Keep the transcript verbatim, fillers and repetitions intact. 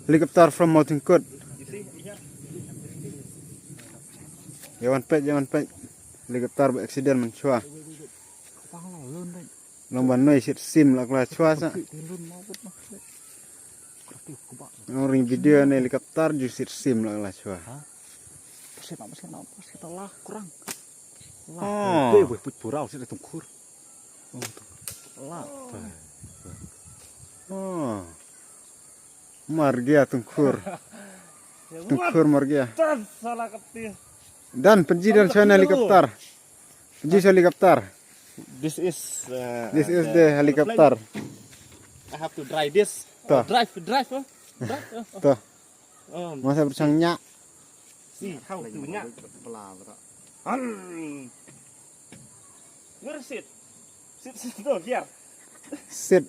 Helicopter from Mawtyngkut. Ïa wan peit, ïa wan peit. Helicopter ba accident mynshuwa. Long ban noi shit sim la kla shuwa sa. Long ring video ne helicopter ju shit sim la kla shuwa. Oh. Oh. Mar gia Tyngkhur. Tyngkhur mar gia. Dan, pynji dan shuwa na helicopter. Pynji shuwa helicopter. This is uh, This is the helicopter. I have to drive this. Toh. Drive, drive, uh, drive. Uh, toh. Um, masa berchang nyak. See how to nyak. Where is it? Sit, sit, no, here. Sit.